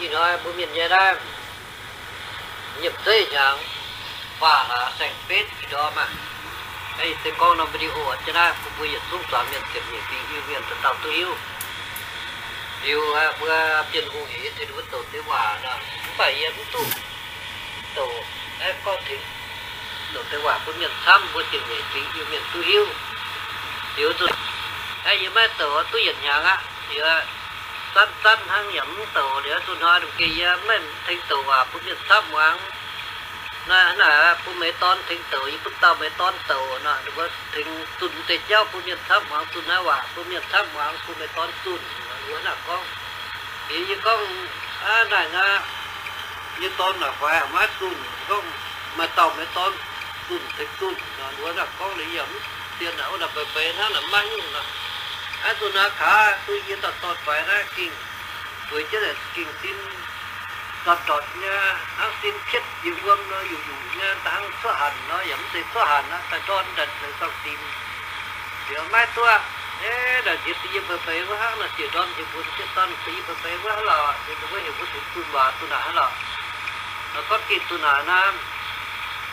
Ih hnoi mbuo mienh nyei naaiv, nyiemc zeiv hnyangx, faam hlaax saeng-betv ih ndorm aah. Ih se gorngv norm video jienv naaiv bun mbuo yietc zungv zuangx mienh ziepc nyeic fingx Iu-Mienh dauh dauh duqv hiuv. Liuz mbuo Bienh Hungh heuc yie tengx mbuo douc deix waac nor, mv baac yie mv duqv douc, aengx gorngv tengx douc deix waac bun mienh camv, mbuo ziepc nyeic fingx Iu-Mienh duqv hiuv. Liuz zuqc, aengx yie maiv douc duqv yietc hnyangx aqv. Yie zanv zanv hnangv yaac mv douc. Liuz zuqc hnoi ninh geh yie maiv tengx douc waac bun mienh camv muangx. Naaiv naaic bun meih dorn tengx douc, yie bun dauh meih dorn douc nor, ninh mbuo tengx zunh deix jauv bun mienh camv muangx, zunh naaiv waac bun mienh camv muangx, bun meih dorn zunh, ninh mbuo naaic gorngv. Liuz yie gorngv, aav, naaic aqv, yie dorn naaic fai maiv zunh. Gorngv, maaih dauh meih dorn zunh tengx zunh nor, ninh mbuo naaic gorngv. Liuz yie mv zien naaic, wuov naaic mbeix mbeix hnangv naaic maiv nyungc nor. Aav, zunh naaiv kaav duqv yie dauh dorn faix naaiv gengh bueix jienv gengh sin ndortv ndortv nyei, hnangv sin kietv jiex wuom nor, yuqc yuqc nyei, da'hnangv cuotv hanc nor, yaac mv zeiz cuotv hanc aqv, daaih ndorn ndanc zeix zorng-dimx. Liuz maiv duqv, naaic ziex deix yie mbeix mbeix wuov hnangv nor, ziouc ndorm njiec mbuo deix dorn deix yie mbeix mbeix wuov hnangv lorqc. Liuz ninh mbuo heuc mbuo tengx zunh waac duqv naaic hnangv lorqc. Nor gorngv gengh duqv naaic naaiv,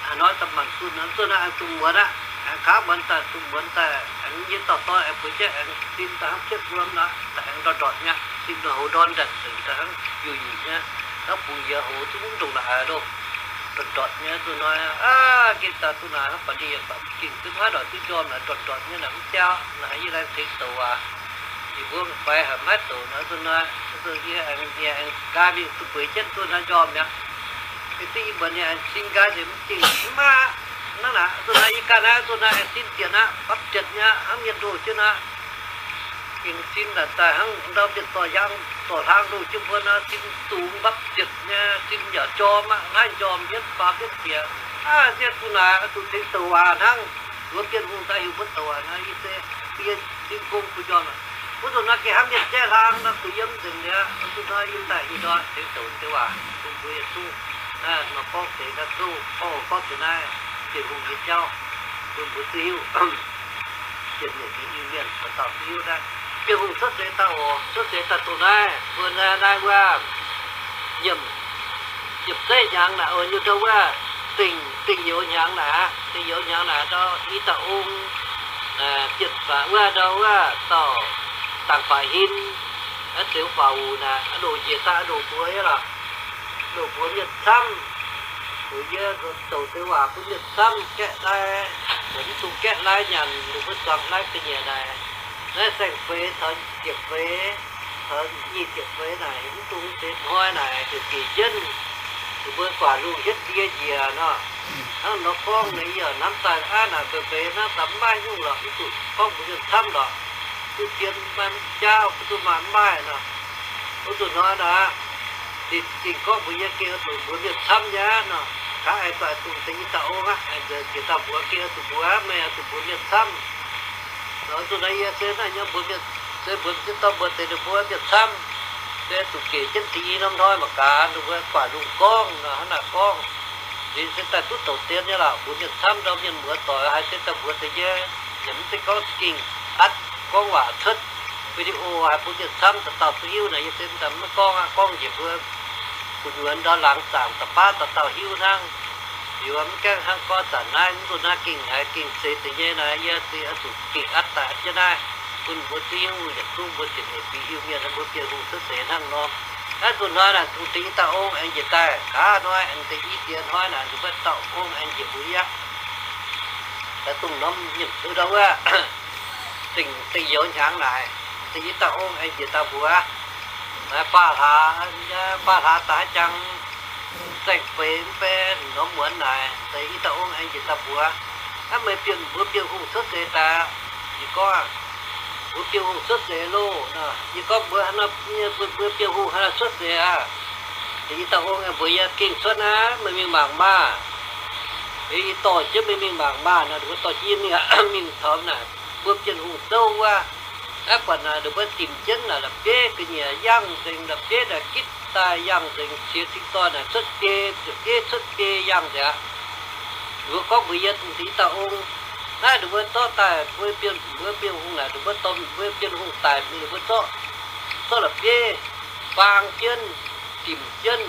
haaix hnoi da'maanc zunh, zunh naaiv aengx zunh muonz aqv, aengx kaav muonz daaih zunh muonz daaih, aengx yie dauh dorn aengx bueix jienv aengx sin da'hnangv kietv wuom nor, daaih aengx ndortv ndortv nyei, sin nor hoz ndorn ndanc zeix da'hnangv yuqc yuqc nyei, hnangv bungx yie hoz zungv ndongc naaic loh, ndortv ndortv nyei zunh hnoi aqv. Gengh daaih duqv naaic hnangv baac ninh yaac baac gengh zungv haaix ndortv duqv njormh naaic ndortv ndortv nyei naaic mv jauv naaic, yie laengz tengx douc waac. Yie mbuo fai haic maiv douc nor, zunh hnoi, zunh yie aengx, yie aengx nqaai mingh duqv bueix jienv zunh hnoi njormh mi'aqv. Yie duqv yie mbuo nyei aengx sin nqaai nzengc mv gengh mv maaih aqv. Hnangv naaic, zunh hnoi yie ganh naaiv, zunh hnoi aengx sin zietc aqv, mbapv zietc nyei aqv, hnangv mienh ndoh jienv aqv. Gengh sin naaic daaih hnangv ndau mienh zorc hiaang zorc hlaang ndoh jienv mbuo nor, sin zungx mbapv zietc nyei, sin yaac jorm aqv, naaiv jorm hietv faam hietv bieqc. Aav, yie zunh naaic zuqc tengx douc waac hnangv. Mbuo Bienh Hungh daaih heuc mbuo douc waac naaiv, yie se, yie sin gong kuh njormh aqv. Wuov zanc naaiv gengh hnamv mienh jaiv hlang nor, kuh yiem nzengc liuz, wuov zanc naaiv yie daaih hiuv duqv tengx douc deix waac bun mbuo yietc zungv, nor gorngv deix naaiv zungv, gorngv, gorngv deix naaiv Bienh Hungh nyei jauv bun mbuo duqv hiuv. Bienh Hungh nyei Iu-Mienh dauh dauh duqv hiuv naaiv. Bienh Hungh cuotv seix daaih oc, cuotv seix daaih dongh naaiv, mbuo naaiv, naaiv wuov, nyiemc, nyiemc zeiv hnyangx naaic, oc, nyei ndau wuov, dingh, dingh youz hnyangx naaic aqv, dingh youz hnyangx naaic ndau i dauh ong, bienh faaux wuov ndau wuov dauh dangc faaux hin, a'zioux faaux wuc naaic, a'loc njiec daaih a'loc mbuox yie lorqc. Loc mbuox mienh camv, mbuox yie douc deix waac bun mienh camv gaeqv lai, mv dungx gaeqv lai nyanc, ninh mbuo zuangx lai ga'nyiec naaic. Naaiv saeng-feix caux ziepc feix, caux nyic ziepc feix naaic, mv dungx deix hnoi naaic heuc gec jienv, ninh mbuo guaax lungh hietv ndie njiec nor. Hnangv nor gorngv naaic, yie hnamv daaih aav naaic mbeix mbeix hnangv daaih mv maaih nyungc lorqc, mv zuqc gorngv mbuox mienh camv lorqc. Duqv zien maaih jaav, duqv maaih mv maaih nor. Wuov zanc hnoi naaic, ninh zingh gorngv mbuox yie gengh oix zuqc mbuox mienh camv nyei aqv nor. Kaav aengx doic dungx deix i dauh ong aqv, aengx nzengc jiex daaih mbuox gengh oix zuqc mbuox, meih oix zuqc mbuox mienh camv. Nor wuov zanc naaiv yie se naaiv nyei mbuox mienh, se mbuox mienh camv, mbuox deix ninh mbuo mienh camv, se zuqc gec jienv deix i norm hnoi mangc gaax ninh mbuo guaax lungh gorngv nor hnangv naaic gorngv. Ninh se daaih duqv douc dien nyei lorqc, mbuox mienh camv ndau mienh muoz doic haiz se daaih mbuox deix nyei, yaac mv zeiz gorngv gengh atv gorngv waac cuotv video haiz bun mienh camv dauh dauh duqv hiuv naaic, yie se daaih maiv gorngv aqv, gorngv njiec mbuo gu'nyuoz ndau laangz zaangc da'baav dauh dauh hiuv hnangv. Liuz mv gaengh hnangv gorngv zanc naaiv mv zuqc naaiv gengh haiz gengh seix deix nyei naaic, yie se oix zuqc gengh atv daaih jienv naaiv bun mbuo duqv hiuv yietc zungv mbuo ziepc nyeic fingx Iu-Mienh, mbuo Bienh Hungh cuotv seix hnangv nor. Naaiv zuqc hnoi naaic dungx deix i dauh ong aengx njiec daaih, gaax hnoi aengx deix i ziex hnoi naaic dungx dauh ong aengx njiec mbuo yie aqv. Daaih dongh norm nyiemc ndau wuov, dingh, dingh youz hnyangx naaic, deix i dauh ong aengx njiec daaih mbuox. Naaiv faam hlaax, faam hlaax daaih haaix jangx, saeng-feix mv bei norm muonz naaic, deix i dauh ong aengx njiec daaih mbuox. Hnangv meih Bienh, mbuo Bienh Hungh cuotv seix daaih, yie gorngv, mbuo Bienh Hungh cuotv seix loh. Yie gorngv mbuox hnangv nor, mbuo Bienh Hungh hnangv nor cuotv seix aqv. Deix i dauh ong aengx mbuox yie, gengh cuotv naaiv, meih mingh mangc maah. Yie dorh jienv meih mingh mangc maah nor, mbuo dorh jienv yie mingh, mingh taux naaic mbuo Bienh Hungh zouv wuov. Naaiv buatc naaic ninh mbuo dimc jienv naaic la'bieiv ga'nyiec yangh nzengc, la'bieiv naaic gitv daaih yangh nzengc, qiex cing doih naaic cuotv biei, la'bieiv cuotv biei yangh nzengc aqv. Ninh mbuo gorngv mbuox yie dongh deix i dauh ong, naaiv ninh mbuo zorqv daaih mbuo Bienh, mbuo Bienh Hungh naaic, ninh mbuo dorh mbuo Bienh Hungh daic mingh, ninh mbuo zorqv, zorqv la'bieiv faang jienv, dimc jienv,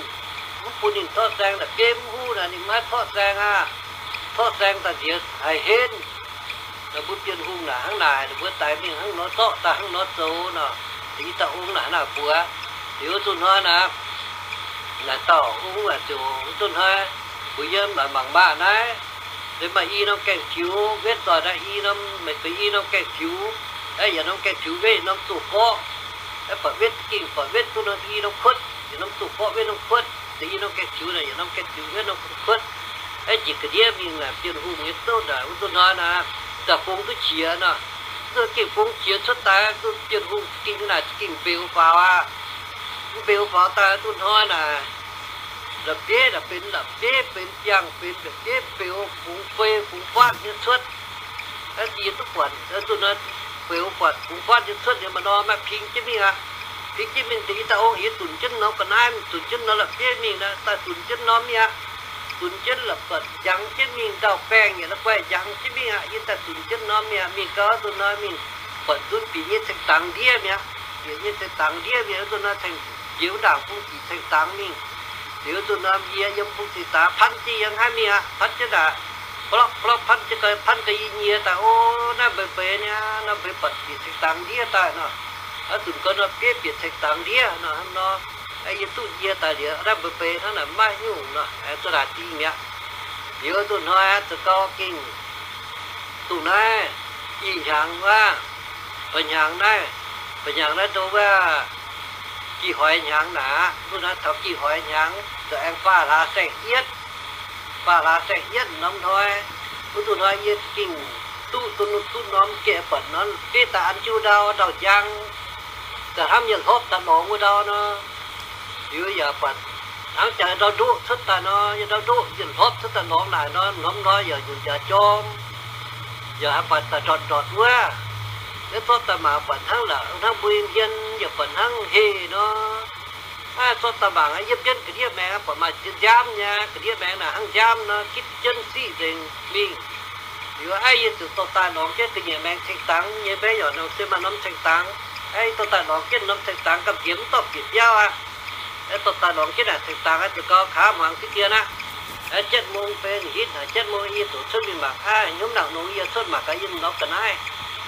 mv bun ninh torqv saeng, la'bieiv mv huv naaic ninh mv haih torqv saeng aqv. Torqv saeng daaih nziex haiz henv. Mbuo Bienh Hungh naaic hnangv naaic, ninh mbuo daix mingh hnangv nor zorqv daaih hnangv nor zoux nor, yie dauh ong naaic hnangv naaic mbuox. Liuz wuov duqv hnoi naaic, naaic dauh ong naaic ziouc wuov duqv hnoi, mbuox yiem naaic mangc maah naaiv, se maaih i norm gaengh tiux, wetv doic naaiv i norm, meih benx i norm gaengh tiux, aeqv, yietc norm gaengh tiux wetv yietc norm zoh gorqv, aeqv, buatc wetv za'gengh buatc wetv duqv norm i norm kuotv, yietc norm zoh gorqv wetv norm kuotv, se i norm gaengh tiux naaic yietc norm gaengh tiux wetv norm kuotv, aeqv, njiec ga'ndiev mingh naaic Bienh Hungh nyei zouv naaic wuov duqv hnoi naaic, daaih fong duqv qiex nor, duqv gengh fong qiex cuotv daaih, duqv Bienh Hungh za'gengh naaic za'gengh mbeux faaux aqv. Mbeux faaux daaih duqv hnoi naaic, la'bieiv naaic benx la'bieiv benx biangh benx la'bieiv mbeux fungx fei fungx fatv nyei cuotv. Aeqv, yie duqv buatc, duqv hnoi mbeux buatc fungx fatv nyei cuotv liuz maaih norm maiv ping jienv mingh aqv. Ping jienv mingh deix i dauh ong yie zunc jienv norm ga'naaiv, zunc jienv norm la'bieiv mingh naaic, daaih zunc jienv norm mingh aqv. Zunc jienv la'buatc njangx jienv mingh ndau-baengh yaac la'guaih njangx jienv mingh aqv. Yie daaih zunc jienv norm mingh aqv, mingh gau duqv hnoi mingh buatc nzunc bieqc nyei ceng dangx ndiev mi'aqv. Bieqc nyei ceng dangx ndiev mi'aqv, duqv hnoi ceng jiex wuov ndaangc bung ziqc ceng dangx mingh. Liuz duqv norm yie yiem bung ziqc daaih panv jienv yie hnangv mingh aqv, panv jienv naaic, plopv plopv panv jienv gau, panv gau yie nyie daaih, o, naaiv mbeix mbeix niaa, naaiv mbeix buatc bieqc ceng dangx ndiev daaih nor. Aa, zunc gau nor bieiv bieqc ceng dangx ndiev nor, hnangv nor. Aa, yie duqv nyie daaih liuz, naaiv mbeix mbeix hnangv naaic maiv nyungc nor, aengx duqv naaic dingh mi'aqv. Liuz duqv hnoi aeqv, za'gengh dongh naaiv ih hnyangx wuov, ba'hnyangx naaiv, ba'hnyangx naaiv ndo wuov, gih hoix hnyangx naaic, mv duqv naaiv taux gih hoix hnyangx, za'gengh faah hlaax saeng-yietv, faah hlaax saeng-yietv norm hnoi, mv duqv hnoi yie za'gengh duqv, duqv, duqv norm gaeqv buatc norm bieiv daaih an jienv ndau, ndau njang, daaih hnamv yietc hlopv daaih lorngx wuov ndau nor. Liuz yaac buatc hnangv jaax ndau ndoqv cuotv daaih nor, yie ndau ndoqv yietc hlopv cuotv daaih lorngx naaic nor, norm hnoi yaac nyunc yaac jorm, yaac haih buatc daaih ndortc ndortc wuov. Yie zorqv daaih mangc buatc hnangv la'hnangv mbuo hmien yaac buatc hnangv heh nor. Aa, zorqv daaih mangc yiem jienv ga'ndiev maengx buatc maaih nziaamv nyei, ga'ndiev maengx naaic hnangv nziaamv nor, gitv jienv siqv nzengc mingh. Liuz aa, yie ziouc dorh daaih lorngx jienv ga'nyiec maengx ceng dangx nyei mbaeqv, yaac nongc se maaih norm ceng dangx. Aa, yie dorh daaih lorngx jienv norm ceng dangx gamh nziex mv dorh bieqc biauv aqv. Aa, dorh daaih lorngx jienv naaic ceng dangx aqv, ziouc gau kaav hmuangx diqv dien aqv. Aa, เจ็ดโมง benx hitv naaic เจ็ดโมง yie ziouc cuotv mingh mangc aqv, hnyouv nangc nongx yie cuotv mangc gaax yiem norm ga'naaiv.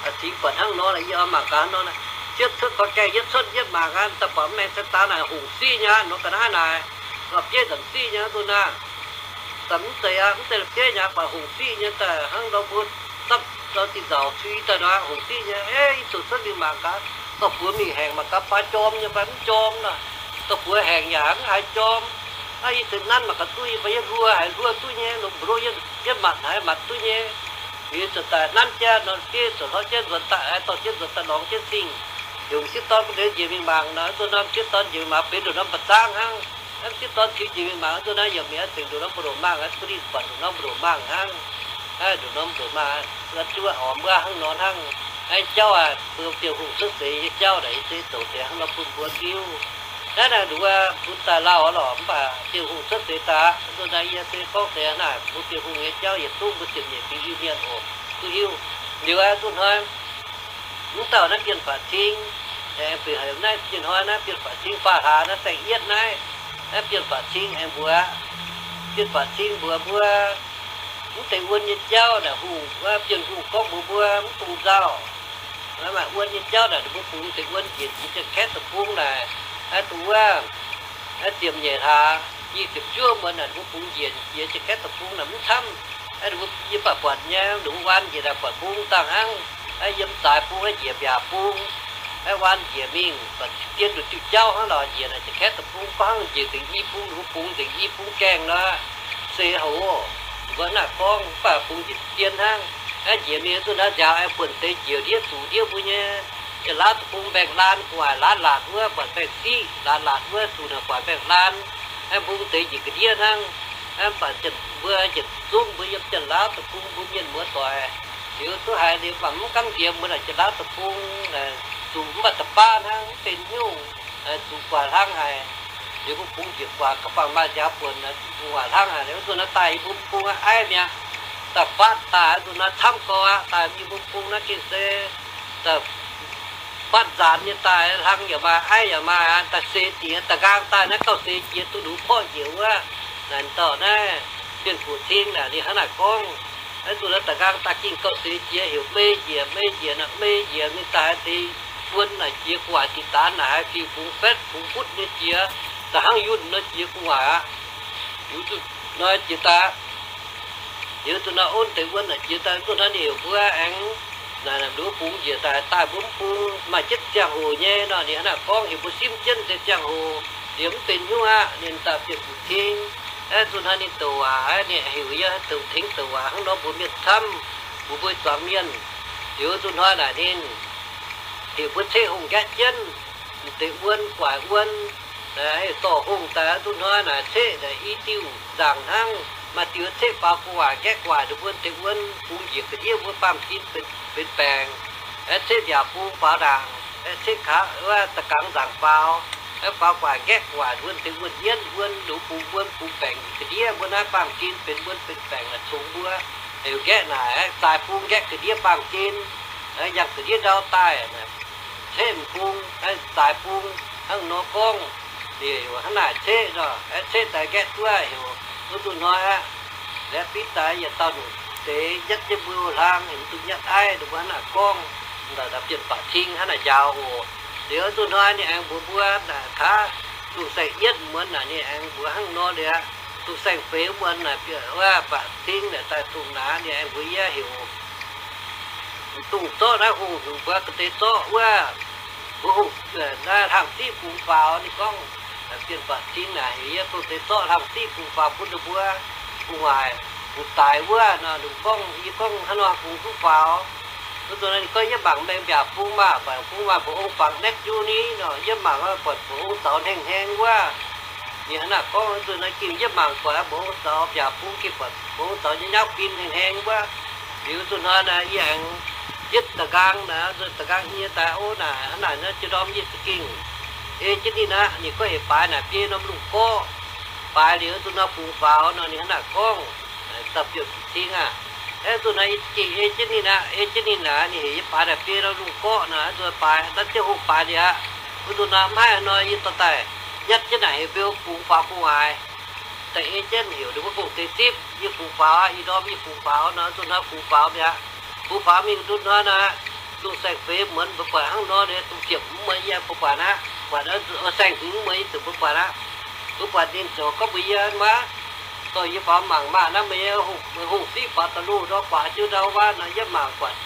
Aa, cingx buatc hnangv nor laaix yie oix mangc gaax hnangv nor naaic. Siepv cuotv gau gaengh yietv cuotv yietv mangc aqv, daaih buatc mv maengx ceng dangx naaic hungh siqv nyei aqv, norm ga'naaiv naaic. La'bieiv nzamc siqv nyei duqv naaic. Daaih mv zeiz aqv, mv zeiz la'bieiv nyei aqv, buatc hungh siqv nyei daaih hnangv nor mbuo zapv dau dinh nzauc cui daaih nor hungh siqv nyei. Ei, yie ziouc cuotv mingh mangc gaax, dorh buoz mingh haengc mangc gaax, baaix jorm nyei fai mv jorm nor. Dorh buoz haengc yaac mv haiz jorm. Aa, yie ziouc nanv mangc gaax duqv nyei fai yietv hluo haiz hluo duqv nyei, longc mbu'ndongx yietv, yietv matc haiz matc duqv nyei. Liuz ziouc daaih nanv jienv nor, bieiv ziouc hlorv jienv nzuonx daaih, dorh jienv nzuonx daaih lorngx jienv singh. Yungz m'sieqv dorn gunv njiec mingh mangc nor, zuqc norm m'sieqv dorn njiec mingh mangc benx nduqc norm ba'zangv hnangv. M'sieqv dorn tiux njiec mingh mangc zuqc naaiv yaac mingh aengx zengc nduqc norm mbu'ndongx mangh, aa, duqv ninh buatc nduqc norm mbu'ndongx mangh hnangv. Aa, nduqc norm mbu'ndongx mangh, zuqc ormx wuov hnangv nor hnangv. Aengx jauv aac, mbuo Bienh Hungh cuotv seix nyei jauv naaic, yie se zoux deix hnangv nor bun mbuo hiuv. Naaiv naaic nduqc wuov bun daaih lauh lorqc, mv baac Bienh Hungh cuotv seix daaih, zuqc naaiv yie se gorngv deix naaic mbuo Bienh Hungh nyei jauv yietc zungv mbuo ziepc nyeic fingx Iu-Mienh oc, duqv hiuv. Liuz aqv, duqv hnoi mv dauh naaiv Bienh Faatv Cing, aengx bieqc haic naaiv Bienh, hnoi naaiv Bienh Faatv Cing faam hlaax naaiv saeng-yietv naaiv, naaiv Bienh Faatv Cing aengx mbuox, Bienh Faatv Cing mbuox mbuo, mv deix wuon nyei jauv naaic, hungh wuov Bienh Hungh gorngv mbuox mbuo mv dungx nzauh. Maaih wuon nyei jauv naaic, ninh mbuo bungx deix wuon njiec jiex Janx-Kaeqv deic-bung naaic, aa, dongh wuov, aa, ziepc nyeic hlaax, i ziepc juov muonz naaic, ninh mbuo bungx njiec jiex Janx-Kaeqv deic-bung naaic mv camv. Aa, ninh mbuo, yie baac buatc nyei, ninh mbuo waan njiec naaic buatc mbung dangh hnangv. Aa, yiem zaaix bung, aa, njiec mbiaac bung, aa, waan njiec mingh, buatc dien nduqc diuh jauv hnangv lorqc, njiec naaic Janx-Kaeqv deic-bung gorngv hnangv njiec nzengc i bung, ninh mbuo bungx nzengc i bung gaengh nor, se hoc, mbuo naaic gorngv mv baac bungx njiec dien hnangv. Aa, njiec mingh zuqc naaiv nziaaux aengx buonc deix njiec ndiev zuqc ndiev mbuo nyei Janx-Laauv deic-bung mbaengx-laan gu'nguaaic laanh laatc wuov, buatc mbaengx-siqv laatc laatc wuov, zuqc naaic buatc mbaengx-laan, aa, mbung deix njiec ga'ndiev hnangv. Aa, mv baac mbuo yietc zungv mbuo yiem Janx-Laauv deic-bung mbuo mienh muoz doic, liuz duqv haiz liuz mv baac mv gamh nziex mbuo naaic Janx-Laauv deic-bung, aa, zuqc mv baac da'baav hnangv, mv benx nyungc, aa, zuqc guaax hlaang haic. Liuz mbuo bungx njiec guaax ga'bangc maaih nziaaux buonc, aa, guaax hlaang haic. Liuz zuqc naaiv daaih yie mbuo bung aqv, aiv mi'aqv, daaih faatv daaih zuqc naaiv camv gorx aqv, daaih yie mbuo bung naaiv gengh se daaih fatv nzaanx nyei daaih, hlang yaac maaih, aiv yaac maaih, daaih seix jiex, daaih nqaang daaih naaiv gauh seix jiex duqv nduqc porqv njiec wuov. Naaic dauh naaiv Bienh Fuc Cing naaic ninh hnangv naaic gorngv. Naaiv zuqc naaiv daaih nqaang daaih gengh gauh seix jiex, heuc mei njiec, mei njiec, naaic mei njiec mingh daaih deix wuon naaic jiex gu'nguaaic diqc daanx naaic haaix fingx bungx fatv bungx butv nyei jiex, daaih hnangv yunh nor jiex gu'nguaaic aqv. Liuz zuqc nor jiex daaih, liuz zuqc nor onv deix wuon naaic jiex daaih, zuqc hnangv ninh heuc mbuo aengx naaic nduov bungx njiec daaih, daaih mbuo mv bung maaih jienv ziangh hoc nyei nor, ninh hnangv naaic gorngv heuc mbuo simv jienv deix ziangh hoc, liuz mv benx hnyouv aqv. Ninh daaih Bienh Fuc Cing, aeqv, zuqc hnangv ninh douc waac, ninh heuc yie douc tengx douc waac hnangv nor mbuox mienh camv, mbuox mbuo zuangx mienh. Liuz zuqc hnoi naaic ninh heuc mbuo ceqv hungh nqaeqv jienv deix wuon guaaic wuon, dorh hungh daaih zuqc hnoi naaic ceqv naaic i diuh nzaangc hnangv, maaih diuh ceqv faaux gu'nguaaic nqaeqv gu'nguaaic nduqc wuon deix wuon bungx njiec ga'ndiev mbuo baamh gen benx baengc. Aeqv, ceqv mbiaauc bung faaux ndaangc, aeqv, ceqv kaav wuov da'gangx nzaangc faaux, aeqv, faaux gu'nguaaic nqaeqv gu'nguaaic wuon deix wuon yienv wuon nduqc bungx wuon bungx baengc ga'ndiev mbuo naaiv baamh gen benx wuon benx baengc naaic congx mbuo heuc nqaeqv naaic, aeqv, zaaix bung nqaeqv ga'ndiev baamh gen, aeqv, yangh ga'ndiev ndau daaih, ceqv m'bung, aeqv, zaaix bung, hnangv nor gorngv. Liuz hnangv naaic ceqv nor, aeqv, ceqv daaih nqaeqv duqv heuc wuov duqv hnoi aqv. Laengz fingx daaih yietc dauh nyungc deix nyatv jienv mbuo hlang, heuc mv duqv nyatv aiv, ninh mbuo hnangv naaic gorngv. Daaih Bienh Fuc Cing hnangv naaic njaaux oc. Liuz wuov duqv hnoi ninh aengx mbuox mbuo naaic kaav, dongh saeng-yietv muonz naaic ninh aengx mbuox hnangv nor liuz aqv. Dongh saeng-feix muonz naaic, Bienh, wuov Fuc Cing naaic daaih dongh naaic ninh aengx mbuox yie heuc mv dungx zorqv naaiv hungh, mbuo ga'deix zorqv wuov, mbuo hungh, naaiv hlang ziqv bungx faaux. Ninh gorngv, Bienh Fuc Cing naaic heuc yie dongh deix zorqv hlang ziqv bungx faaux bun ninh mbuo gu'nguaaic, gu'nguaaic daaix wuov nor. Ninh gorngv, yie gorngv hnangv nor bungx duqv faaux. Wuov zanc naaiv ninh gorngv, yie mangc mengh mbiaauc bung maah, mbiaauc bung maah, mba'ong fangx naetv juv ni nor, yie mangc buatc mba'ong zaux hneng-hneng wuov. Ninh hnangv naaic gorngv, wuov zanc naaiv gengh yie mangc buatc mba'ong zaux, mbiaauc bung gengh buatc mba'ong zaux nyei nyauv bin hneng-hneng wuov. Liuz wuov zanc hnoi naaic yie aengx yietv da'nqaang naaic, da'nqaang nyei daaih ov naaic, hnangv naaic naaiv jiu ndorm yie za'gengh ei jienv ninh aqv. Ninh gorngv heuc baaix naaic biei norm lungh-gorqv. Baaix liuz wuov zanc nor bungx faaux nor, ninh hnangv naaic gorngv. Dauh Bienh Fuc Cing aah, aeqv, wuov zanc naaiv yie za'gengh ei jienv ninh aqv, ei jienv ninh naaic, ninh heuc yie baaix naaic biei norm lungh-gorqv naaic, wuov zanc baaix, naaiv jienv hungh baaix liuz aqv. Wuov zanc nor mv haih nor yie dorh daaih nyatv jienv naaic heuc mbuo bungx faaux gu'nguaaic. Daaih ei jienv heuc ninh mbuo gong-deix zipv, yie bungx faaux aqv, ih ndorm yie bungx faaux nor, wuov zanc nor bungx faaux mi'aqv. Bungx faaux mingh wuov zanc nor naaic, dongh saeng-feix muonz mbuo buatc hnangv nor liuz, dongh ziepc hmz muonz yie mbuo buatc aqv, buatc, saeng-hmz muonz yie zuqc mbuo buatc aqv. Mbuo buatc ninh ziouc gorngv mbuox yie, Maah, dorh yie faaux mangc maah, naaiv meih nyei hungh siqv faaux da'luoqc nor, guaax jienv ndau wuov nor, yie mangc buatc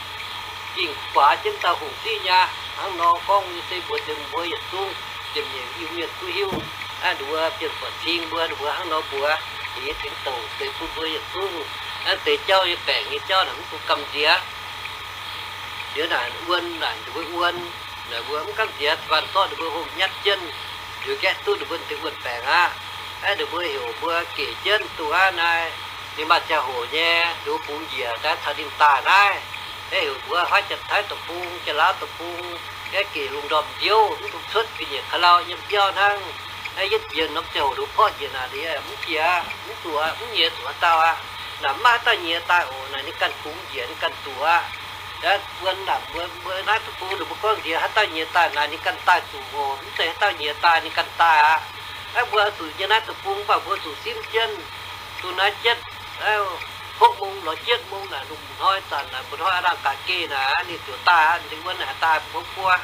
gengh guaax jienv dauh hungh siqv nyei aqv. Hnangv nor gorngv yie se mbuox deix mbuo yietc zungv, ziepc nyeic Iu-Mienh duqv hiuv. Aa, ninh mbuo Bienh Fuc Cing mbuo, ninh mbuo hnangv nor mbuox, yie tengx douc deix bun mbuo yietc zungv. Aa, deix jauv nyei baengc nyei jauv naaic mv dungx gamh nziex. Liuz naaic wuon naaic, ninh mbuo wuon naaic, mbuo mv gamh nziex, banh zorqv ninh mbuo hungh nyatv jienv, liuz nqaeqv duqv ninh mbuo deix wuon baengc aqv. Aeqv, ninh mbuo heuc mbuo gec jienv dongh aqv naaiv, ninh maaih ziangh hoc nyei, ninh mbuo bungx njiec daaih caux ninh daaih naaiv. Aeqv, heuc mbuo huaav Janx-Taiv deic-bung, Janx-Laauv deic-bung, aeqv, gec lungh ndorm nziouv, mv dungx cuotv ga'nyiec ka'lau yiem biauv hnangv. Aeqv, yietv jiex norm ziangh hoc ninh mbuo porv njiec naaic, ninh mv jiex, mv zuqc, mv nyiex zuqc haaix dauh aqv. Naaic mv maaih haaix dauh nyiex daaih oc. Naaic ninh ganh bungx njiec, ninh ganh zuqc aqv. Aeqv, wuon naaic mbuo, mbuo naaiv deic-bung ninh mbuo gorngv nziex haaix dauh nyiex daaih naaic ninh ganh daaih zuqc oc. Mv zeiz haaix dauh nyiex daaih ninh ganh daaih aqv. Aeqv, mbuo zuqc yiem naaiv deic-bung mv baac mbuo zuqc simv jienv. Dongh naaiv jienv, hopv mong lorz jienv mong naaic, lungh hnoi zanc naaic, mba'hnoi a'nangh ga'geh naaic, ninh ziouc daaih aqv. Ninh wuon naaic daaih mbuo buo,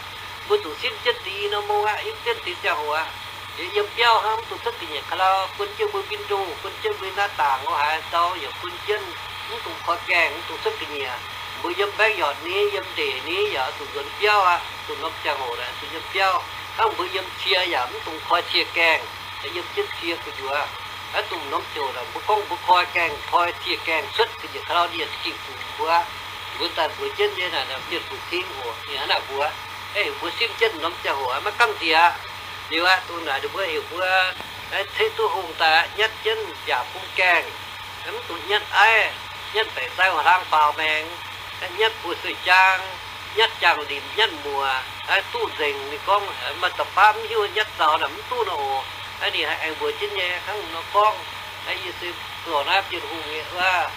mbuo zuqc simv jienv deix norm mong aqv, simv jienv deix ziangh hoc aqv. Liuz yiem biauv hnangv, mv dungx cuotv ga'nyiec ka'lau, bun jienv mbuo mbin ndoh, bun jienv mbuo naaiv dangc lo haaix dau yaac bun jienv, mv dungx koi gaengh, mv dungx cuotv ga'nyiec. Mbuo yiem baeqv yortc ni, yiem ndeic ni yaac zuqc nzuonx biauv aqv. Dongh norm ziangh hoc naaic zuqc yiem biauv. Hnangv mbuo yiem cie yaac mv dungx koi cie gaengh, yiem jienv cie gu'nyuoz. Aa, dongh norm ziangh hoc naaic mbuo gorngv mbuo koi gaengh, koi cie gaengh cuotv ga'nyiec ka'lau, ninh yaac za'gengh zuqc mbuo. Mbuo daaih mbuox jienv nyei naaic, Bienh Fuc Cing oc, ninh hnangv naaic mbuox. Aeqv, mbuo simv jienv norm ziangh hoc maiv gamh nziex. Liuz aqv, dongh naaic ninh mbuo heuc mbuo, aeqv, ceqv duqv hungh daaih aqv, nyatv jienv mbiaauc bung gaengh. Mv dungx nyatv aiv, nyatv baengc sai hlang baaux maengx, nyatv buoz-sueih jaang, nyatv jaang-limc, nyatv muoc, aeqv, duqv nzengc. Ninh gorngv maaih dauh baav mv hiuv nyatv zaux naaic mv duqv nor oc. Aeqv, ninh aengx mbuox jienv nyei hnangv nor gorngv. Aeqv, yie se dorh naaiv Bienh Hungh nyei wuov,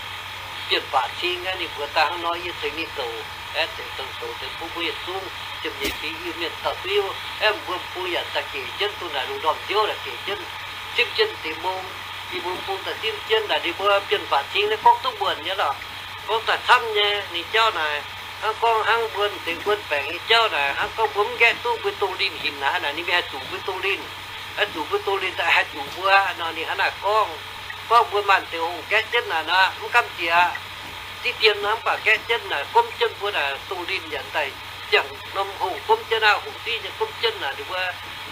Bienh Fuc Cing aqv, ninh mbuox daaih hnangv nor, yie cingx ninh douc, aeqv, cingx douc douc deix bun mbuo yietc zungv. ziepc nyeic fingx Iu-Mienh dauh duqv hiuv. Aeqv, mbuo bung yaac daaih gec jienv duqv naaic lungh ndorm nziouv naaic gec jienv, simv jienv deix mbong, i mbong bung daaih simv jienv naaic ninh mbuo Bienh Faac Cing naaiv gorngv duqv muonc nyei lorqc. Gorngv daaih camv nyei ninh jauv naaic, hnangv gorngv hnangv mbuo deix mbuo baengc nyei jauv naaic, hnangv gorngv mbuo mv nqaeqv duqv mbuo dongh linh hinc naaic, naaic ninh mbuo haih zuqc mbuo dongh linh, haih zuqc mbuo dongh linh daaih haih zuqc mbuo nor ninh hnangv naaic gorngv. Gorngv mbuo maaih deix hungh nqaeqv jienv naaic nor mv gamh nziex, diqv dien hnangv baac nqaeqv jienv naaic, gomv jienv mbuo naaic dongh linh yaac daaih ziangh norm hungh gomv jienv aqv, hungh diqv nyei gomv jienv naaic ninh mbuo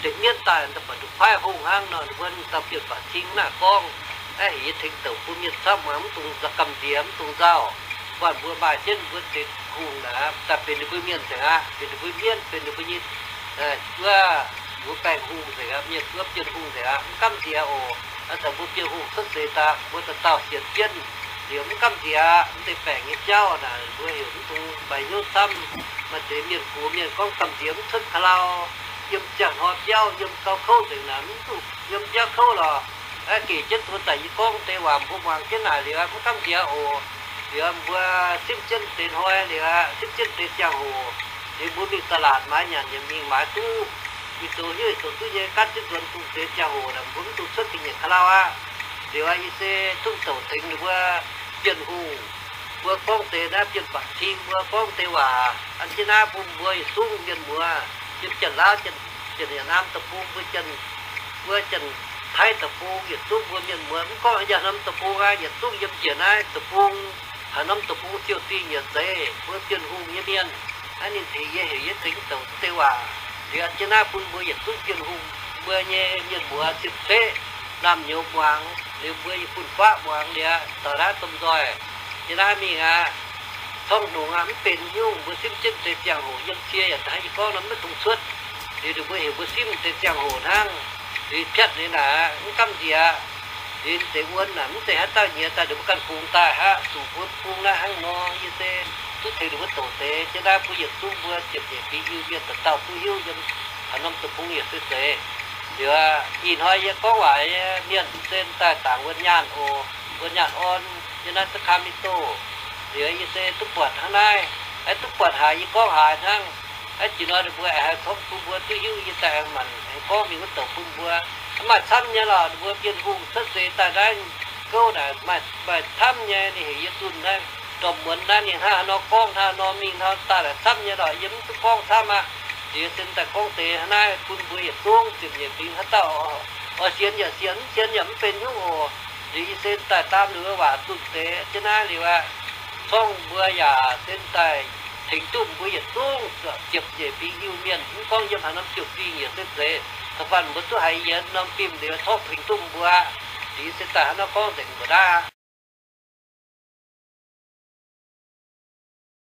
deix mienv daaih daaih buatc nduqc paaiv hungh hnangv nor ninh mbuo daaih Bienh Faac Cing naaic gorngv. Aeqv, heuc yie tengx douc bun mienh camv muangx, mv dungx gamh nziex, mv dungx nzauh. Buatc mbuo maaih jienv mbuo deix hungh naaic daaih benx ninh mbuo mienh nzengc aqv, benx ninh mbuo mienv, benx ninh mbuo nyei wuov, wuov baengh hungh nzengc aqv, mienh wuov Bienh hungh nzengc aqv, mv gamh nziex oc. Aa, daaih mbuo Bienh hungh cuotv seix daaih mbuo dauh dauh sienx jienv liuz mv gamh nziex aqv. Mv deix baengc nyei jauv naaic mbuo heuc mv dungx maaih hnyouv camv. Maaih deix mienh gox mienh gorngv gamh nziex mv cuotv ka'lau, yiem ziangh hnoi biauv, yiem gauh kouv nzengc naaic mv duqv yiem biauv kouv lorqc. Aeqv, gec jienv duqv daaih yie gorngv deix waac mbuo muangx jienv naaic liuz mv gamh nziex oc. Liuz mbuo simv jienv deix hnoi liuz, simv jienv deix ziangh hoc, liuz mbuo mingh da'laatc maaiz nyanc yaac mingh maaiz duqv. Mingh zoux hnyouv zoux duqv nyei, gaanv jienv nzuonx dungh deix ziangh hoc naaic mbuo mv dungx cuotv ga'nyiec ka'lau aqv. Liuz yie se zungv douc tengx ninh mbuo Bienh hungh, mbuo gorngv deix naaiv Bienh Faac Cing mbuo gorngv deix waac an jienv naaiv bun mbuo yietc zungv mienh muoz, yiem Janx-Laauv, Janx-Yietc Naam deic-bung, mbuo Janx, mbuo Janx-Taiv deic-bung, yietc zungv mbuo mienh muoz, mv gorngv haaix norm deic-bung aqv, yietc zungv yiem njiec naaiv deic-bung, haaix norm deic-bung siou dingh yietc zeiz mbuo Bienh hungh nyei mienh. Naaiv ninh tengx yie, heuc yie tengx douc deix waac. Liuz an jienv naaiv bun mbuo yietc zungv Bienh hungh mbuo nyei mienh muoz cien-ceqv naamh nyouz muangx, liuz mbuo nyei fun-faqv muangx liuz, daaih naaiv domh nzoih, yie naaiv mingh aqv, corngv longx aqv, mv benx nyungc. Mbuo simv jienv deix ziangh hoc yiem cie yaac daaih yie gorngv nor maiv dungx cuotv. Liuz ninh mbuo heuc mbuo simv deix ziangh hoc hnangv. Liuz piatv liuz naaic mv gamh nziex. Liuz deix wuon naaic mv zeiz haaix dauh nyiex daaih, ninh mbuo ganh fungx daaih aqv. Zuqc mbuo bung naaiv hnangv nor, yie se duqv tengx ninh mbuo douc deix. Jienv naaiv mbuo yietc zungv mbuo ziepc nyeic fingx Iu-Mienh dauh dauh duqv hiuv yiem haaix norm deic-bung yaac se zeiz. Liuz ih hnoi yie gorngv waac nyei mienh se daaih dangc wuov nyaanh oc, wuov nyaanh orn yiem naaiv Sacramento. Liuz yie se duqv buatc hnangv naaiv, aeqv, duqv buatc haiz yie gorngv haiz hnangv. Aeqv, jiex nor ninh mbuo aengx haih corngv bun mbuo duqv hiuv yie daaih aengx manc aengx gorngv mingh wuov douc bun mbuo. Mv maaih camv nyei lorqc, ninh mbuo Bienh hungh cuotv seix daaih naaiv gouv naaic maaih, maaih camv nyei. Ninh heuc yie zunh naaiv ndorm muonz naaiv ninh hnangv haaix nor gorngv, hnangv haaix nor mingh, hnangv daaih laaix camv nyei lorqc, yie mv duqv gorngv camv aqv. Liuz se daaih gorngv deix hnangv naaiv bun mbuo yietc zungv ziepc nyeic fingx haaix dauh oix sienx yaac sienx, mv sienx yaac mv benx nyungc oc. Liuz yie se daaih daam liuz waac zunh deix jienv naaiv liuz aqv, corngv mbuo yaac se daaih tengx duqv mbuo yietc zungv ziepc nyeic fingx Iu-Mienh, mv gorngv yiem haaix norm siou dingh yaac se zeiz. Da'faanh mbuo duqv haiz yienx norm fim liuz corngv tengx duqv mbuo aqv. Liuz se daaih hnangv naaiv gorngv nzengc mbuo naaiv.